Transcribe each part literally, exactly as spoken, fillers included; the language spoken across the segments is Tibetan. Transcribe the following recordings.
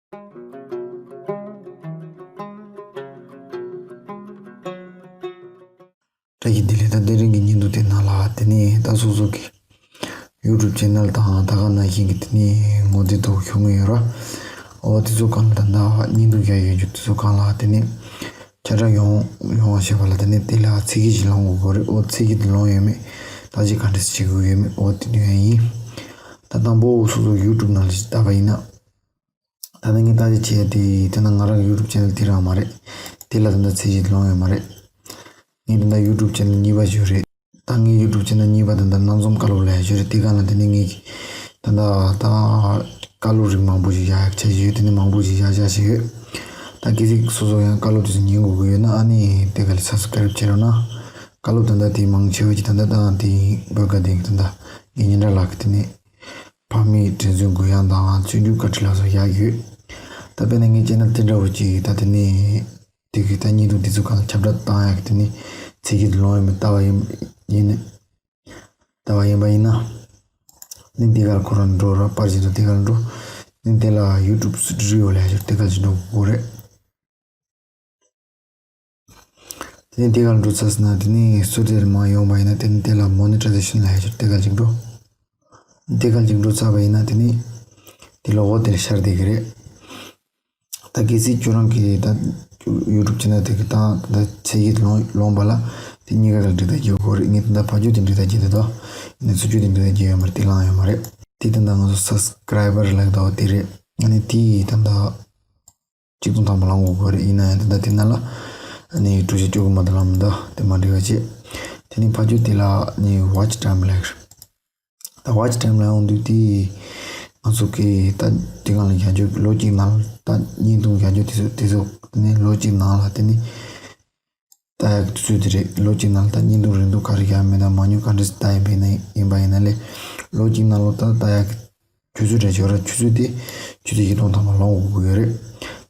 བཀྲ་ཤིས་བདེ་ལེགས། ད་དེ་རིང་གི་བརྙན་ཐུང་དེ་ནང་ལ་དེ་ནས་ད་སོ་སོ་གི་ཡུ་ཊུབ་ཅེ་ནལ་དང་ད་ག་ནང་བཞིན་གྱི་དེ་ནས་ངོ་དེབ་ཐོག་ཤོག་ངེས་ཡོད་ར། འོ་དེ་ཚོ་གང་ལ་ད་ད་བརྙན་ཐུང་རྒྱག་ཡོད་རྒྱུ་དེ་ཚོ་གང་ལ་དེ་ནས་ཁྱབ་བསྒྲགས་ཡོང་ཡོང་བ་བྱེད་པ་ལ་དེ་ནས་དེ་ལ་ཚིག་གི་ཞིག་ལོང་དགོས་རེད། འོ་ཚིག་གི་དེ་ལོང་ཡོད་མེད་ད་ཅི་ག་འདྲས་བྱེད་དགོས་ཡོད་མེད་འོ་དེ་དོན་ཡིན། ད་དང་པོ་སོ་སོ་ཡུ་ཊུབ་ནང་ལ་ཞིག་བལྟ་བ་ཡིན་ན། ད་ནི་ངས་ལྟ་ཅི་བྱས་ཏེ་དེ་ན་ང་རང་ཡུ་ཊུབ་ཅེ་ནལ་དེ་རང་མ་རེད། དེ་ལ་ད་ལྟ་ཚིག་གི་ལོང་ཡོད་མ་རེད། ངས་ད་ལྟ་ཡུ་ཊུབ་ཅེ་ནལ་གཉིས་པ་ཞིག་རེད། ད་ངའི་ཡུ་ཊུབ་ཅེ་ནལ་གཉིས་པ་དེ་འདྲ་སྣ་འཛོམས་བཀའ་སློབ་ལབ་ཡ་ཞིག་རེད། དེ་ག་ལ་དེ་ནི་ངས་ད་ལྟ་ད་བཀའ་སློབ་རིགས་མང་པོ་ཞིག་བཞག་ཡག་བྱས་ཡོད། དེ་ནི་མང་པོ་ཞིག་བཞག་བཞག་བཞག་ཡོད། ད་གལ་སྲིད་སོ་སོ་ཡང་བཀའ་སློབ་དེ་ཚོ་ཉན་དགོས་ཀྱི་ཡོད་ན་ཨ་ནི་དེ་ག་ལ་སབ་སི་ཀ་རེབ་བྱེད་རོགས་གནང་། བཀའ་སློབ་ད་ལྟ་དེ་མང་ཆེ་བ་ཅིག་ད་ལྟ་ད་དེ་བོད་སྐད་དེ་ད་ལྟ་ངའི་ཉིན་གྲངས་ལག་གི་དེ་ནི་ཕ་མེས་དྲིན་གཟོའི་གུ་ཡངས་དང་བརྩོན་འགྲུས་བཀའ་ཁྲིད་ལ་སོགས་བཞག་ཡོད། ད་དཔེར་ན་ངའི་ཅེ་ནལ་དེ་འདྲ་བོ་ཅིག་ད་དེ་ནི། དེ་གི་ད་བརྙན་ཐུང་དེ་ཚོ་གང་ཁྱབ་བསྒྲགས་བཏང་ཡག་གི་དེ་ནི་ཚིག་གི་ལོང་ཡོད་མེད་ལྟ་བ་ཡིན་ཡིན་ནི། ལྟ་བ་ཡིན་པ་ཡིན་ན། ནི་འདི་གར་ཁོ་རང་འགྲོ་ར་པར་ཅིག་ཏུ་འདི་གར་འགྲོ། ནི་དེ་ལ་ཡུ་ཊུབ་སི་ཊུ་ཌི་ཡོ་ལ་ཡ་ཞོར་དེ་གར་ཅིག་འགྲོ་དགོས་རེད། དེ་ནི་དེ་གར་འགྲོ་ཚར་སོང་ན་དེ་ནི་སུ་དེར་མ་ཡོང་པ་ཡིན་ན་དེ་ནི་དེ་ལ་མོ་ནི་ཊའི་ཛེ་ཤན་ལ་ཡ་ཞོར་དེ་གར་ཅིག་འགྲོ། དེ་གར་ཅིག་འགྲོ་ཚར་བ་ཡིན་ན་དེ་ནི་དེ་ལ་འོ་དེར་ཤར་བསྡད་ཀྱི་རེད། ད་གལ་སྲིད་ཁྱོད་རང་གི་ད་ཡུ་ཊུབ་ཅེ་ནལ་དེ་གི་ད་ད་ཚིག་གི་ལོང་ལོང་པ་ལ་དེ་གཉིས་ཀ་ལ་འབྲི་དག་རྒྱག་དགོས་རེད། ངས་ད་ཕ་ཇོ་དེ་འབྲི་དག་རྒྱག་དེ་དོ་ནས་སུ་ཇོ་དེ་འབྲི་དག་རྒྱག་ཡོད་མ་རེད། དེ་ལང་ཡོད་མ་རེད། དེ་ད་ད་ང་ཚོ་སབ་སི་ཀ་རའི་བར་ལབ་དོ་དེ་རེད། ཨ་ནི་དེ་ད་ད་གཅིག་སྟོང་ཐམ་པ་ལང་དགོས་རེད། ཡིན་ན་ཡང་ད་ད་དེ་ན་ལ་ཨ་ནི་ཀྲུའུ་ཞི་ཅོ་གི་མ་ད་ལམ་ད་དེ་མ་འབྲི་བ་བྱེད། དེ་ནི་ཕ་ཇོ་དེ་ལ་ནི་ཝ་ཆི་ཊའི་མི་ལབ་རེད། ད་ཝ་ཆི་ཊའི་མི་ལ་ཡོང་དུས་དེ་ང་ཚོ་གི་ད་དེ་གང་ལ་རྒྱ་ཆོས་ལོ་གཅིག་ནང་ལ་ད་བརྙན་ཐུང་རྒྱ་ཆོས་དེ་ཚོ་དེ་ཚོ་ནི་ལོ་གཅིག་ནང་ལ་དེ་ནི་ད་ཡག་དུས་ཚོད་དེ་རེད། ལོ་གཅིག་ནང་ལ་ད་བརྙན་ཐུང་རིང་ཐུང་ག་རེ་རྒྱག་མེད་ན་མ་ཉུང་ག་འདྲ་ད་ཡིན་པ་ཡིན་ན་ཡིན་པ་ཡིན་ན་ལས་ལོ་གཅིག་ནང་ལ་ད་ད་ཡག་ཆུ་ཚོད་རེ་ཆོག་ར་ཆུ་ཚོད་དེ་ཆུ་ཚོད་བཞི་སྟོང་ཐམ་པ་ལོངས་དགོས་ཀྱི་ཡོད་རེད།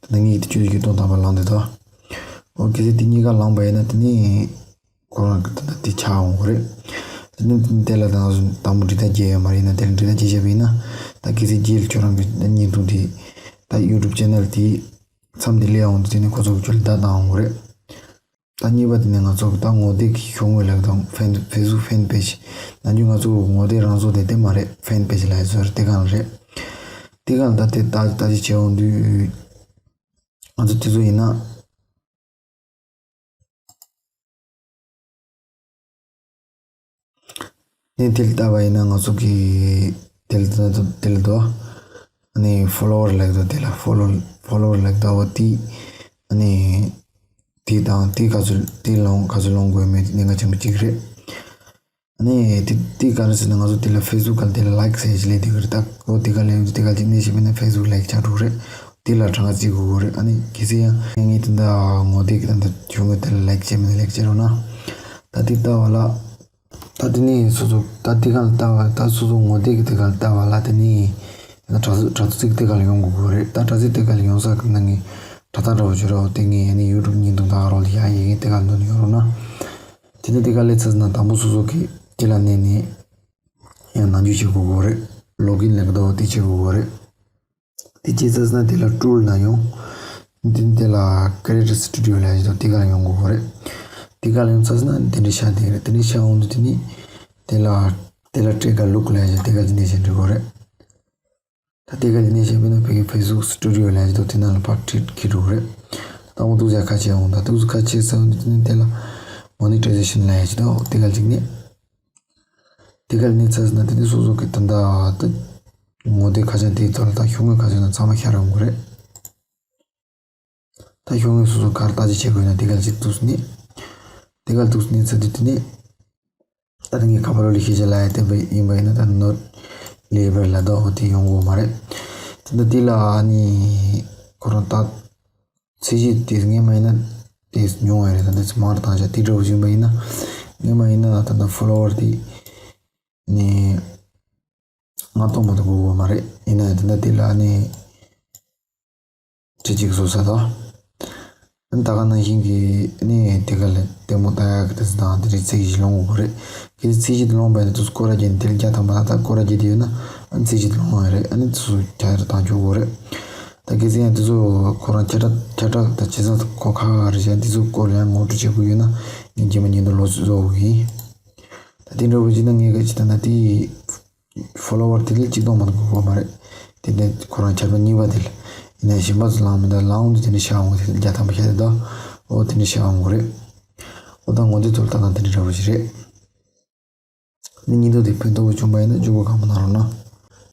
ད་ངས་དེ་ཆུ་ཚོད་བཞི་སྟོང་ཐམ་པ་ལོངས་དེ་ད་ཨོ་གལ་སྲིད་དེ་གཉིས་ཀ་ལོངས་པ་ཡིན་ན་དེ་ནི། ཁོ་རང་གི་ད་ལྟ་དེ་ཆགས་འོང་གི་རེད། དེ་ནི་དེ་ལ་ད་དང་པོ་འབྲི་དག་རྒྱག་ཡོད་མ་རེད་ཡིན་ན་དེ་ལ་འབྲི་དག་རྒྱག་བྱས་པ་ཡིན་ན་ད་གལ་སྲིད་རྗེས་ལ་ཁྱོད་རང་གི་བརྙན་ཐུང་དེ་ད་ཡུ་ཊུབ་ཅེ་ནལ་དེ་མཚམས་དེ་སླེབས་འོང་དུས་དེ་ནི་ཁོ་ཚོ་གི་ཁྱོད་ལ་བརྡ་བཏང་འོང་གི་རེད། ད་གཉིས་པ་དེ་ནི་ང་ཚོ་གི་ད་ངོ་དེབ་ཀྱི་ཤོག་ངོས་ལབ་དང་ཕེན་ཕེ་སི་བུག་ཕེན་པེ་ཇི་ནམ་རྒྱུན་ང་ཚོ་གི་ངོ་དེབ་རང་བཟོ་དེ་དེ་མ་རེད། ཕེན་པེ་ཇི་ལབ་ཡ་བཟོ་རེད། དེ་གང་རེད། དེ་གང་ད་དེ་ད་ད་ཅི་བྱས་འོང་དུས་ང་ཚོ་དེ་ཚོ་ཡིན་ན། ནས་དེ་ལ་ལྟ་བ་ཡིན་ན་ང་ཚོ་གི་དེ་ལ་དེ་ལ་དོ། ཨ་ནི་ཕོ་ལོ་ཝར་ལབ་དོ་དེ་ལ་ཕོ་ལོ་ཕོ་ལོ་ཝར་ལབ་དོ་འོ་དེ། ཨ་ནི་དེ་དང་དེ་ག་ཚོད་དེ་ལོང་ག་ཚོད་ལོང་དགོས་མེད་གནད་འགག་ཆེན་པོ་གཅིག་རེད། ཨ་ནི་དེ་དེ་ག་རེ་ཟེར་ན་ང་ཚོ་དེ་ལ་ཕེ་སི་བུག་ག་ལ་དེ་ལ་ལའིག་ཟེར་ཞིག་ལས་དེ་ག་རེད། ད་འོ་དེ་ག་ལས་དེ་ག་ཅིག་གནས་ཤེས་མེད་ན་ཕེ་སི་བུག་ལའིག་ཆགས་འགྲོ་རེད། དེ་ལ་གྲངས་ཀ་བརྩི་དགོས་རེད། ཨ་ནི་གལ་སྲིད་ཡང་ངས་དེ་འདྲ་ངོ་དེབ་ཀྱི་དེ་འདྲ་ཁྱོད་ངོས་དེ་ལ་ལའིག་བྱས་མིན་ན་ལའིག་བྱེད་རོགས་གནང་། ད་དེ་ལྟ་བ་ལ། ད་དེ་ནས་སོ་སོ་ད་དེ་ག་ལ་ལྟ་བ་ད་སོ་སོ་ངོ་དེབ་ཀྱི་དེ་ག་ལ་ལྟ་བ་ལ་དེ་ནས་ད་དྲ་ཚིགས་དྲ་ཚིགས་དེ་ག་ལ་ཡོང་དགོས་ཀྱི་རེད། ད་དྲ་ཚིགས་དེ་ག་ལ་ཡོང་ས་གི་ནང་གི་དྲ་ཐག་འདྲ་བོ་བྱོས་རོགས། དེ་ངས་ཡ་ནི་ཡུ་ཊུབ་བརྙན་ཐུང་དག་རོགས་ལ་ཡ་ཡི་གེ་དེ་ག་ལ་འདོན་ཡོང་རོགས་གནང་། དེ་ནས་དེ་ག་ལས་ཚར་ན་དང་པོ་སོ་སོ་གི་དེ་ལ་གནས་ནས་ཡང་ནང་འཇུག་བྱེད་དགོས་ཀྱི་རེད། ལོག་ཨིན་ལབ་ཀྱི་འདུག་དེ་བྱེད་དགོས་ཀྱི་རེད། དེ་བྱས་ཚར་ན་དེ་ལ་ཊུལ་ནང་ཡོང་། དེ་དེ་ལ་ཀེ་རི་ཨེ་ཊར་སི་ཊུ་ཌི་ཡོ་ལབ་ཡ་ཞིག་འདུག་དེ་ག་ལ་ཡོང་དགོས་ཀྱི་རེད། དེ་ག་ལ་ཡོང་ཚར་ན་དེ་འདྲ་ཤར་བསྡད་ཀྱི་རེད། དེ་འདྲ་ཤར་འོང་དུས་དེ་ནི་དེ་ལ་དེ་ལ་ཊེག་ཨེ་ལུག་ལབ་ཡ་ཞིག་དེ་ག་ཅིག་གནས་བྱས་འབྲི་དགོས་རེད། ད་དེ་ག་ཅིག་གནས་བྱས་དཔེར་ན་བོད་ཀྱི་ཕེ་སི་བུག་སི་ཊུ་ཌི་ཡོ་ལབ་ཡ་ཞིག་འདུག་དེ་ནང་ལ་ཕར་ཁྲིད་ཁྲིད་འགྲོ་གི་རེད། ད་འོ་འདུག་སེ་ཁ་ཕྱེ་འོང་། ད་འདུག་སེ་ཁ་ཕྱེ་ཚར་འོང་དུས་དེ་ནི་དེ་ལ་མོ་ནི་ཊའི་ཛེ་ཤན་ལབ་ཡ་ཞིག་འདུག་དེ་ག་ཅིག་གནས། དེ་ག་ལ་གནས་ཚར་ན་དེ་ནི་སོ་སོ་གི་ད་ལྟ་ད་ངོ་དེབ་ཁ་བྱང་དེའི་ཐོག་ལ་ད་ཤོག་ངོས་ཁ་བྱང་ན་ཚང་མ་ཤར་ཡོང་གི་རེད། ད་ཤོག་ངོས་སོ་སོ་ག་རེ་བརྟག་དཔྱད་བྱེད་དགོས་ན་དེ་ག་ལ་གཅིག་འདུག་སེ་གནས། དེ་ག་ལ་འདུག་སེ་གནས་ཚར་དུས་དེ་ནས་ད་ལྟ་ངས་ཁ་པར་ལ་ཤེས་བྱ་ལབ་ཡ་དེ་ཡིན་པ་ཡིན་ན་ད་ནོ་ཊི་ལེ་བལ་ལབ་དོ་འོ་དེ་ཡོང་གི་ཡོད་མ་རེད། ད་ལྟ་དེ་ལ་ཨ་ནི་ཁོ་རང་ད་ཚད་གཞི་དེ་སྔོན་མ་ཡིན་ན་དེ་ཉུང་བ་རེད། ད་ལྟ་མང་རུ་བཏང་བྱ་དེ་འདྲ་བོ་ཡིན་པ་ཡིན་ན་སྔོན་མ་ཡིན་ན་ད་ལྟ་ཕོ་ལོ་ཝར་དེ་ནི་ལྔ་སྟོང་མ་གཏོགས་དགོས་ཀྱི་ཡོད་མ་རེད། ཡིན་ན་ཡང་ད་ལྟ་དེ་ལ་ཨ་ནི་ཁྲི་གཅིག་བཟོ་ས་དང་། ད་ག་ནང་བཞིན་གྱི་ནི་དེ་ག་ལ་ལྟད་མོ་ལྟ་ཡག་གི་དེ་ཚོ་དང་དེ་རིགས་ཚད་གཞི་ལོངས་དགོས་རེད། གལ་སྲིད་ཚད་གཞི་དེ་ལོངས་པ་ཡིན་ན་དེ་ཚོ་སྐོར་ར་བརྒྱབ་ནས་དེ་ལ་བརྒྱ་ཐམ་པ་ད་ལྟ་སྐོར་ར་བརྒྱབ་བསྡད་ཡོད་ན་ཨ་ནི་ཚད་གཞི་དེ་ལོངས་ཡོད་རེད། ཨ་ནི་དེ་ཚོ་རྒྱ་ཡར་བཏང་ཆོག་གི་རེད། ད་ གལ་སྲིད་ཡང་དེ་ཚོ་ཁོ་རང་ཁྱབ་བསྒྲགས་ཁྱབ་བསྒྲགས་དང་བྱེད་ས་གོ་ཁག་རེད་བྱས་དེ་ཚོ་སྐོར་ཡང་ངོ་སྤྲོད་བྱེད་དགོས་ཡོད་ན་ངས་རྗེས་མ་ཉིན་དུ་ལོ་ཚོད་བཟོ་དགོས་ཡིན། ད་དེ་འདྲ་བོ་བྱས་ན་ངས་ག་ཅི་ད་ན་དེ་ཕོ་ལོ་ཝར་དེ་ལ་གཅིག་སྟོང་མ་གཏོགས་དགོས་མ་རེད། དེ་ནས་ཁོ་རང་ཁྱབ་བསྒྲགས་གཉིས་པ་དེ་ལ་ཡིན་ན་གཞན་པ་ཚོ་ལའང་མི་འདུག་ལའང་དེ་ནས་ཤ་འོང་གི་དེ་བརྒྱ་ཐམ་པ་ཤ་དེ་ད་ཨོ་དེ་ནས་ཤ་འོང་གི་རེད། ཨོ་ད་ངོ་དེ་ཚོ་ལ་ད་ན་དེ་འདྲ་འདྲ་བོ་ཞིག་རེད། ནི་ཉིན་ཐོ་དེ་ཕན་ཐོགས་པོ་བྱུང་པ་ཡིན་ན་འཇུག་པ་གང་མ་གནང་རོགས་གནང་